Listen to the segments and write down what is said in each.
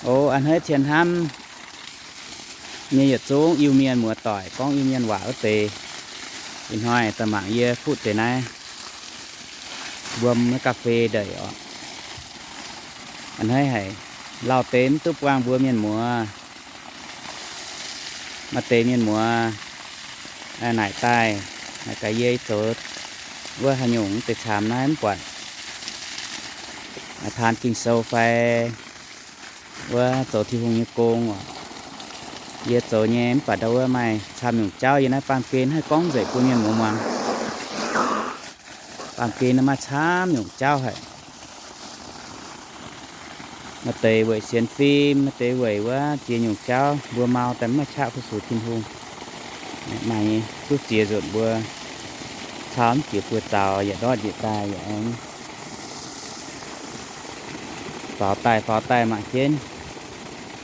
O, a'hneiv cien hnamv nyei yietc zungv Iu-Mienh muoz-doic gorngv Iu-Mienh waac wuov deix, ih hnoi daaih mangc yie fuqv deix naaiv mbuo maiv ga'fei ndeic oc. A'hneiv haic, lauh deix mv duqv buangh mbuo mienh muoz. Maaih deix mienh muoz naaic daaih, naaic gaax yie zoux wuov haaix nyungc deix camv naaiv mv buatc taan Ging-Sou fai wuov zoux Tin-Hungh nyei gong oc. Yie zoux nyei mv baac ndau wuov maaih camv nyungc jauv yie naaiv baamh gen haih gorngv nzengc bun mienh muoz muangx. Baamh gen naaiv maaih camv nyungc jauv haic. Maaih deix weic sienx fim, maaih deix weic wuov ziex nyungc jauv mbuo mau daaih mv maaih qaqv fu-sux Tin-Hungh. Maaih nyei duqv ziex nzunc mbuo cau mv jiex buoz zaux yaac ndortv njiec daaih yaac aengx faaux daaih faaux daaih mangc jienv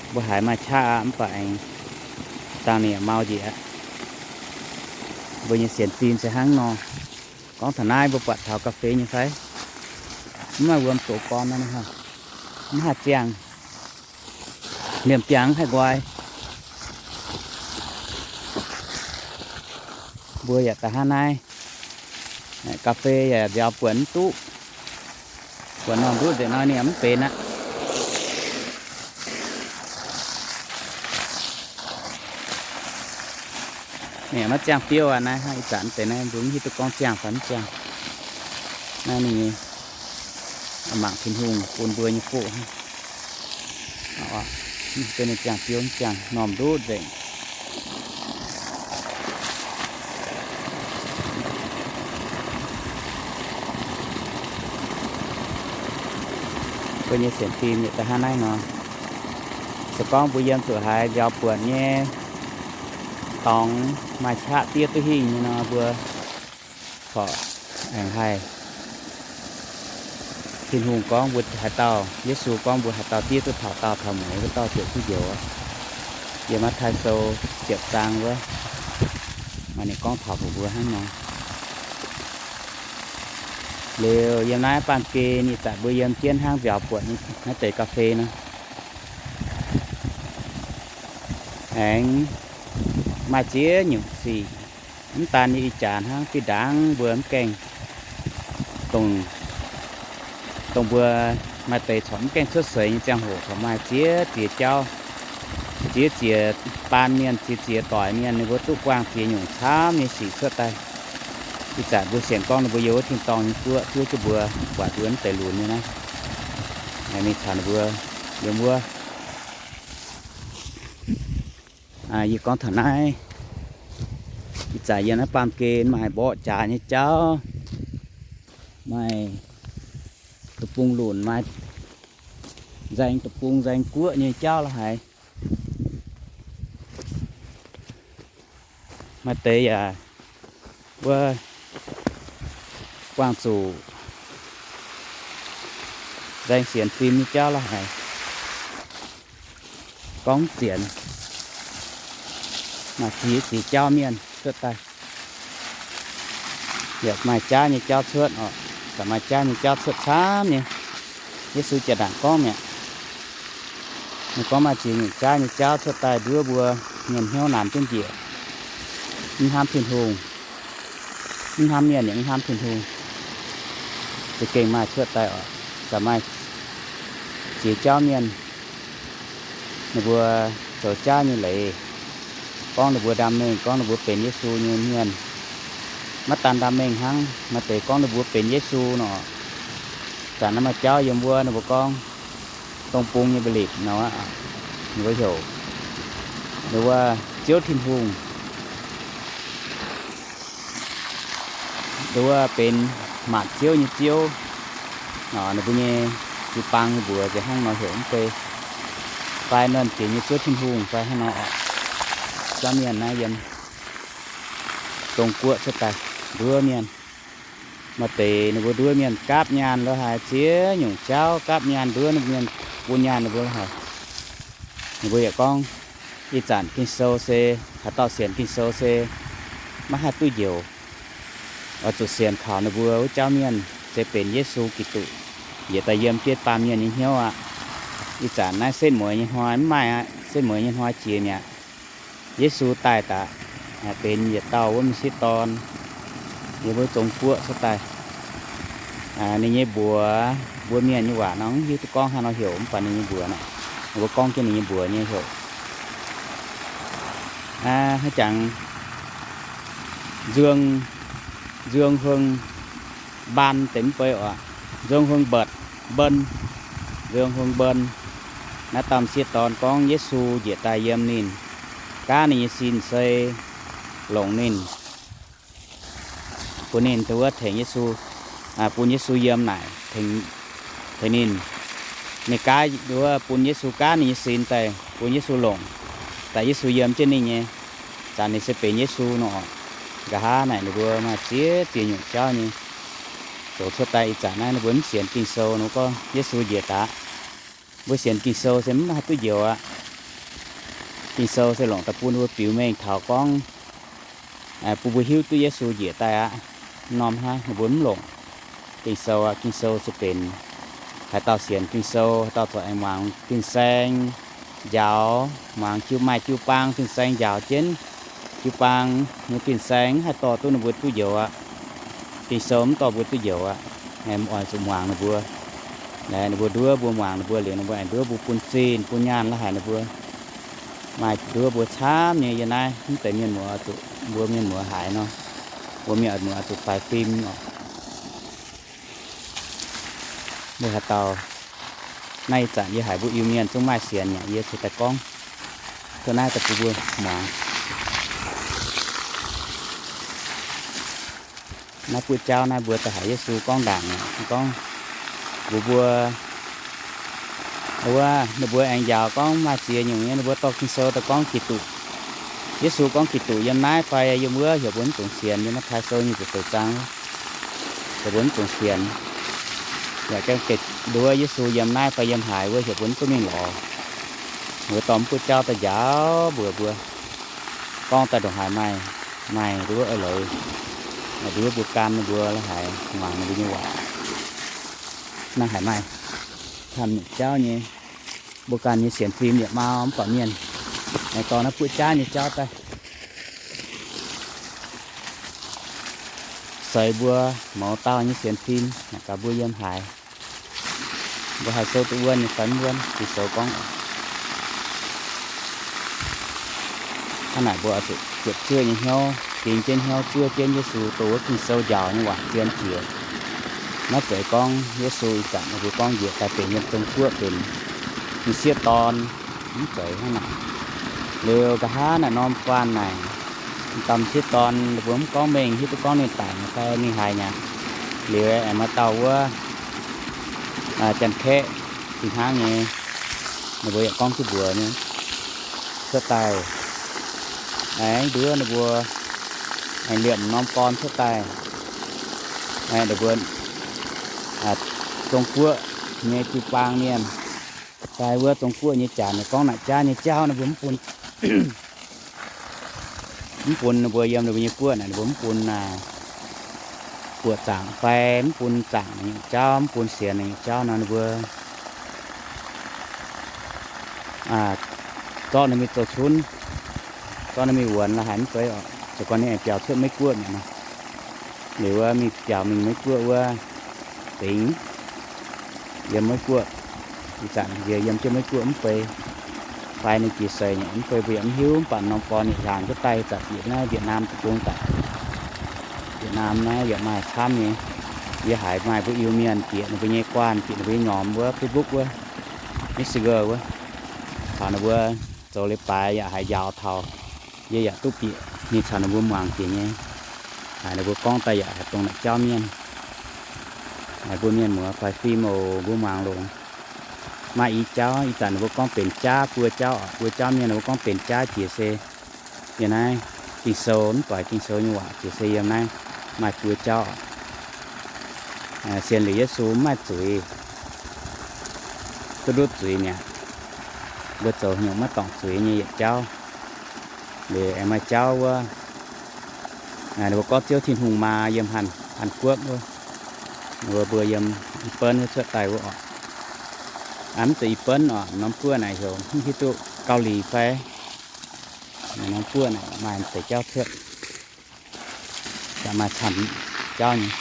mbuo haiz maaih qaqv aqv mv baac aengx dangh ninh yaac mau njiec aqv. Mbuo nyei sienx fim se hnangv nor. Gorngv taux naaiv mbuo buatc taux ga'fei nyei fai? Mv maaih wuom doqc gorn nor, mv haih ziangh. Liemh biangh mv haih nqoi. Mbuo yaac da'hnangv naaiv, ga'fei yaac nziaaux buonc mv duqv. Buonc norm nduqv nzengc nor ninh mv benx aqv. Ninh maiv ziangh biouv aqv. Naaiv hnangv ih zanc deix naaiv mbuo mv hiuv duqv gorngv ziangh fai mv ziangh. Naaiv ninh mangc Tin-Hungh bun mbuo nyei fuqv hnangv. Deix ninh ziangh biouv mv ziangh norm nduqv nzengc. Mbuo nyei sienx fim yietc da'hnangv naaiv nor, se gorngv mbuo yiem zuqc haiz nziaaux buonc nyei dorngx maaih qaqv diev duqv hingh nyei nor, mbuo corc aengx haih. Tin-Hungh gorngv mbuo haaix dauh, Yesu gorngv mbuo haaix dauh diev duqv taux daauh taux mueiz, wuov dauh ziouc duqv njoux. Yiem Matv^taai Sou ziepc zaang wuov, maaih ninh gorngv taux mbuox mbuo hnangv nor. Liuz yiem naaiv baamh gen ih zanc mbuo yiem jienv hnangv nziaaux buonc nyei naaiv deix ga'fei nor, aengx maaih ziex nyungc sic, mv daan nyei ih jaax hnangv, fih ndaangc mbuo mv gaengh dongh, dongh mbuo maaih deix corc mv gaengh cuotv seix nyei ziangh hoc corc maaih ziex ziex jauv, ziex ziex baan mienh, ziex ziex doic mienh, ninh mbuo duqv buangh ziex nyungc camv nyei sic cuotv daaih. Ih zanc mbuo sienx gorngv ninh mbuo yiem wuov tin-dorngh nyei guoqv, zuov jienv mbuo buatc mbuo mv deix lunx nyei naaiv. Mingh caux ninh mbuo yiem wuov. Yie gorngv taux naaiv, ih zanc yiem naaiv baamh gen maaih mborqv jaax nyei jauv, maaih deic-bung lunc, maaih nzaeng deic-bung nzaeng guoqv nyei jauv la'haiz. Maaih deix yaac wuov buangh zuqc nzaeng sienx fim nyei jauv la'haiz. Gorngv zienx maaih ziex ziex jauv mienh cuotv daaih. Yaac maaih jaav nyei jauv cuotv oc. Daaih maaih jaav nyei jauv cuotv camv nyei. Yesu jaa-ndaangc gorngv mi'aqv. Ninh gorngv maaih ziex nyungc jaav nyei jauv cuotv daaih nduov mbuo mienh hnyouv naanc duqv njiec. Mv hnamv Tin-Hungh, mv hnamv mienh yaac mv hnamv Tin-Hungh. Za'gengh maaih cuotv daaih oc. Daaih maaih ziex jauv mienh, ninh mbuo zoux jaav nyei leiz, gorngv ninh mbuo ndaam mengh, gorngv ninh mbuo benx Yesu nyei mienh. Maiv daan ndaam mengh hnangv, maaih deix gorngv ninh mbuo benx Yesu nor. Zanc naaiv maaih jauv yiem wuov ninh mbuo gorngv dong bung nyei mba'lipc nor, ninh mbuo heuc ninh wuov Ziouv Tin-Hungh. Nduov benx maanc ziouv nyei Ziouv. Ninh mbuo nyei jiu-baang nyei mbuox nzengc hnangv nor heuc mv bei. Fai Nernh Jiex nyei Ziouv Tin-Hungh fai hnangv nor oc. Jauv mienh naaiv yiem Zong-Guoqv cuotv daaih nduov mienh. Maaih deix ninh mbuo nduov mienh gapv nyaanh lo haaix, ziex nyungc jauv gapv nyaanh nduov mienh, bun nyaanh ninh mbuo lo haaix. Ninh mbuo yaac gorngv, ih zanc Ging-Sou se, haaix dauh sienx Ging-Sou se maiv haih duqv njoux. Oix zuqc sienx kaux ninh mbuo wuov jauv mienh se benx Yesu Giduc, njiec daaih yiem jienv baamh mienh nyei hnyouv aqv. Ih zanc naaiv setv mueiz nyei hnoi mv maaih aqv. Setv mueiz nyei hnoi jiex mi'aqv. Yesu daaih daaih benx yietc dauh wuov m'sieqv dorn, yiem wuov Zong-Guoqv cuotv daaih. Ninh nyei mbuox, mbuo mienh nyei waac nor mv hiuv duqv gorngv haaix nor heuc, mv baac ninh nyei mbuox naaic, ninh mbuo gorngv jienv ninh nyei mbuox nyei heuc. Haaix jangx, Nzuong, Nzuong Huong Mbaan deix mv bei oc. Nzuong Huong Mbetc, Mben, Nzuong Huong Mben. Naaiv dauh m'sieqv dorn gorngv Yesu njiec daaih yiem ninh, gaav ninh nyei sin sei, longc ninh, bun ninh wuov tengx Yesu, bun Yesu yiem naaic tengx ninh. Ninh gaav wuov bun Yesu gaav ninh nyei sin daaih bun Yesu longc, daaih Yesu yiem jienv ninh nyei, zanc ninh se benx Yesu nor. Nqa'haav naaic ninh mbuo maaih ziex ziex nyungc jauv nyei. Zoux cuotv daaih ih zanc naaiv ninh mbuo mv sienx Ging-Sou nor gorngv Yesu njiec daaih. Mbuo sienx Ging-Sou se mv haih duqv njoux aqv. Ging-Sou se longc daaih bun mbuo biux mengh taux gorngv bun mbuo hiuv duqv Yesu njiec daaih aqv. Norm hnangv ninh mbuo mv longc Ging-Sou aqv. Ging-Sou se benx haaix dauh sienx Ging-Sou, haaix dauh corc aengx muangx fin-saeng njaaux, muangx jiu maaih jiu-baang fin-saeng njaaux jienv, jiu-baang nyei fin-saeng mv haih dorh duqv ninh mbuo duqv njoux aqv. Ging-Sou mv dorh mbuo duqv njoux aqv. Aengx oix zuqc muangx ninh mbuo. Ninh mbuo nduov mbuo muangx ninh mbuo liuz, ninh mbuo aengx nduov mbuo bun zinh bun nyaanh la'haic ninh mbuo. Maaih nduov mbuo camv nyei yiem naaiv mv deix mienh muoz, zuqc mbuo mienh muoz haiz nor, mbuo mienh muoz zuqc faix fim oc. Mbuo haaix dauh, naaiv ih zanc yie haiz mbuo Iu-Mienh zungv maaih sienx nyei, yie ceix daaih gorngv cuotv naaiv daaih bun mbuo muangx. Naaiv buoqv jauv naaiv mbuo daaih haiz Yesu gorngv ndaangc gorngv, mbuox mbuo, wuov ninh mbuo aengx njaaux gorngv maaih ziex nyungc nyei, ninh mbuo dorh Ging-Sou daaih gorngv Giduc. Yesu gorngv Giduc yiem naaiv fai yiem wuov, heuc mbuo mv dungx sienx. Yiem Matv^taai Sou nyei ziepc feix zaang, heuc mbuo mv dungx sienx. Yaac gaengh gec nduov Yesu yiem naaiv fai yiem haaix wuov, heuc mbuo mv duqv mingh lorz. Mbuo dorh mv buoqv jauv daaih njaaux mbuox mbuo, gorngv daaih ndongc haaix maaih, maaih nduov eix leiz, maaih nduov mbuo gan ninh mbuo la'haic muangx ninh mbuo nyei waac. Naaiv haiz maaih camv nyungc jauv nyei, mbuo ganh nyei sienx fim yietc mau mv baac mienh aengx dorh naaiv buoqv jaav nyei jauv daaih seix mbuo mouz dauh nyei sienx fim, naaic gaax mbuo yiem haaix, mbuo haih souv duqv wuonv nyei fai mv wuonv. Ging-Sou gorngv, hnangv naaic mbuo oix zuqc ziepc zuoqv nyei hnyouv, ding jienv hnyouv zuov jienv Yesu dongh wuov Ging-Sou njaaux nyei waac zien jiex. Maiv zeiz gorngv Yesu ih zanc ninh mbuo gorngv njiec daaih benx yiem Zong-Guoqv benx m'sieqv dorn, mv zeiz hnangv naaic. Liuz nqa'haav naaic norm guanh naaic, dauh m'sieqv dorn ninh mbuo mv gorngv mengh hiuv duqv gorngv ninh daic fai mingh haaix nyei. Liuz aengx maaih dauh wuov Janx-Kaeqv fih hnangv nyei, ninh mbuo yaac gorngv duqv mbuox nyei, cuotv daaih aengx nduov ninh mbuo aengx liemh norm gorn cuotv daaih, ninh mbuo Zong-Guoqv nyei jiu-baang mienh fai wuov Zong-Guoqv nyei janx gorngv naaic jaav nyei jauv ninh mbuo mv bun, mv bun ninh mbuo yiem ninh mbuo nyei guoqv naaic, ninh mbuo mv bun buoqc zaangc fai mv bun zaangc nyei jauv, mv bun sienx nyei jauv nor, ninh mbuo zorqv ninh mingh zoux cunv, zorqv ninh mingh wuonx la'haic mv zeiz oc. Ziouc gorngv ninh aengx biaux cuotv Meiv-Guoqv mi'aqv nor, liuz wuov mingh biaux mingh Meiv-Guoqv wuov dingx, yiem Meiv-Guoqv, ih zanc njiec yiem jienv Meiv-Guoqv mv bei, fai ninh jiex seix nyei mv bei mbuo yaac mv hiuv. Mv baac norm gorn yietc hlang jienv daaih ih zanc bieqc naaiv Việt Nam jienv daaih. Việt Nam naaiv yaac maaih camv nyei. Yie haiz maaih mbuo Iu-Mienh bieqc ninh mbuo nyei guanh, bieqc ninh mbuo nyei norm wuov Facebook wuov, Messenger wuov, taux ninh mbuo zoux leiz-baaix yaac haiz njaaux taux. Yie yaac duqv bieqc mingh caux ninh mbuo muangx jiex nyei. Haiz ninh mbuo gorngv daaih yaac haiz dongh naaic jauv mienh. Haiz mbuo mienh muoz faix fim oc, mbuo muangx longx. Maaih i jauv ih zanc ninh mbuo gorngv benx jaav buo jauv oc. Buo jauv mienh ninh mbuo gorngv benx jaav jiex se yiem naaiv Ging-Sou, mv doix Ging-Sou nyei waac jiex se yiem naaiv maaih buo jauv oc. Sienx liuz Yesu mv maaih zuiz, duqv ndutv zuiz mi'aqv. Mbuo zoux haaix nyungc maiv dorngc zuiz nyei yietc jauv. Liuz aengx maaih jauv wuov, ninh mbuo gorngv Ziouv Tin-Hungh maa yiem Hàn, Hàn Guoqv wuov, ninh mbuo, mbuo yiem i benv wuov cuotv daaih wuov oc. Mv zeiz i buonv oc, norm buoqv naaic heuc mv hiuv duqv Gauh Lic fai, norm buoqv naaic maaih deix jauv cuotv, maaih camv jauv nyei.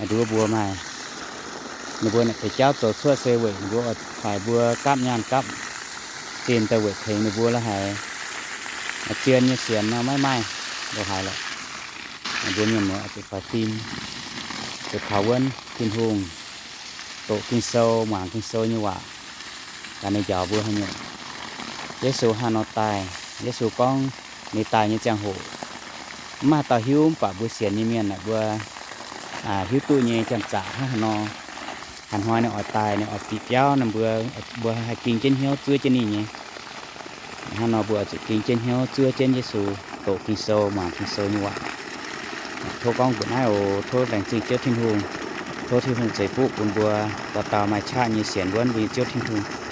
Nduov mbuo maaih, ninh mbuo naaic deix jauv zoux cuotv se weic ninh mbuo oix haiz mbuo gapv nyaanh gapv zinh daaih weic tengx ninh mbuo la'haiz zien nyei sienx nor maiv maaih lo haic lorqc. Mbuo mienh muoz zuqc faix fim, zuqc kaux wuonv Tin-Hungh, doqc Ging-Sou, muangx Ging-Sou nyei waac, gaax ninh njaaux mbuo haaix nyungc Yesu haaix nor daaih. Yesu gorngv ninh daaih nyei ziangh hoc mv maaih dauh hiuv, mv baac mbuo sienx nyei mienh naaic mbuo hiuv duqv nyei janx-zaqc hnangv haaix nor. Haaix hnoi ninh oix daaih, ninh oix bieqc biauv nor, mbuo, mbuo haih ging jienv hnyouv zuov jienv ninh nyei. Hnangv nor mbuo oix zuqc ging jienv hnyouv zuov jienv Yesu, doqc Ging-Sou, muangx Ging-Sou nyei waac. Tov gorngv mbuoqc naaiv oc. Tov laengz zingh Ziouv Tin-Hungh. Tov Tin-Hungh ceix fuqv bun mbuo dauh dauh maaih qaqv nyei sienx wuonv mbuo nyei Ziouv Tin-Hungh.